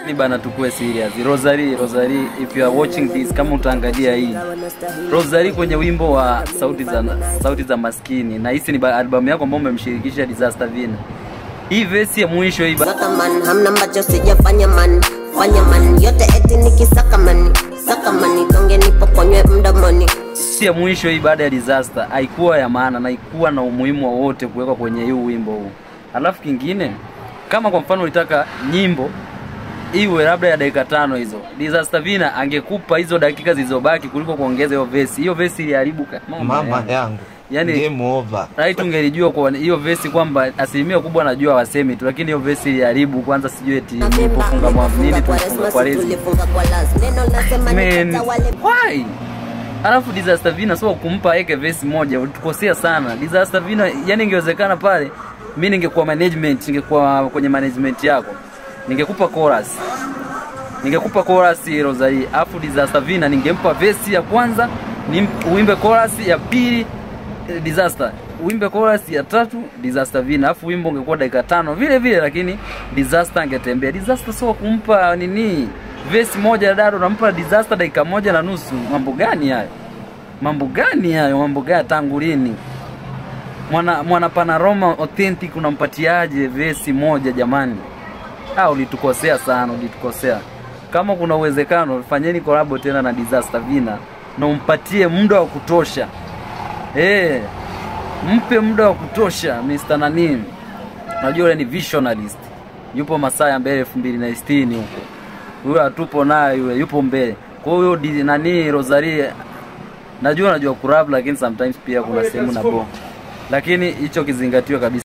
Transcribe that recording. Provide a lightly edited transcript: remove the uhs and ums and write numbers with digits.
Ni bana, tukue serious. Rosalie, Rosalie, if you are watching this, kama utaangalia hii Rosalie kwenye wimbo wa Sauti za Maskini, na hisi ni albamu yako ambayo umemshirikisha Disaster Vina. Hii verse ya mwisho hii Saka man, hamna ambacho sijafanya man, fanya man, yote eti nikisaka man, saka man, tonge nipokonywe mdomoni. Si ya mwisho hii baada ya Disaster haikuwa ya maana na haikuwa na umuhimu wowote kuwekwa kwenye hii wimbo huu. Alafu kingine, kama kwa mfano ulitaka nyimbo iwe labda ya dakika 5 hizo, Disaster Vina angekupa hizo dakika zilizobaki kuliko kuongeza hiyo verse. Hiyo verse iliharibu Mama yangu. Yani, game over. Right, ungelijua kwa hiyo verse kwamba asilimia kubwa najua wasemi tu, lakini hiyo verse iliharibu kwanza. Sijui eti nilipofunga mwa nini, tulifunga kwa rezi. Tulifunga kwa lazima. Neno nasema Man, nikatawale. why? Alafu Disaster Vina sio kumpa eke verse moja, ulitukosea sana. Disaster Vina, yani ingewezekana pale mimi ningekuwa management, ningekuwa kwenye management yako. Ningekupa chorus. Ningekupa chorus Rosalie, alafu Disaster Vina ningempa verse ya kwanza, ni uimbe chorus ya pili Disaster. Uimbe chorus ya tatu Disaster Vina, alafu wimbo ungekuwa dakika 5 vile vile, lakini Disaster angetembea. Disaster sio kumpa nini verse moja dado, unampa Disaster dakika 1.5. Mambo gani hayo? Mambo gani hayo? Mambo gani tangu lini? Mwana Panorama authentic unampatiaje verse moja jamani? Ah, ulitukosea sana, ulitukosea. Kama kuna uwezekano fanyeni collab tena na Disaster Vina na umpatie muda wa kutosha. Mpe muda wa kutosha Mr. Nani. Najua yule ni visionalist. Yupo masaa ya mbele 2060 huko. Huyo hatupo naye yule, yupo mbele. Kwa hiyo nani Rosalie, najua kurap, lakini sometimes pia kuna sehemu na bo. Lakini hicho kizingatiwe kabisa.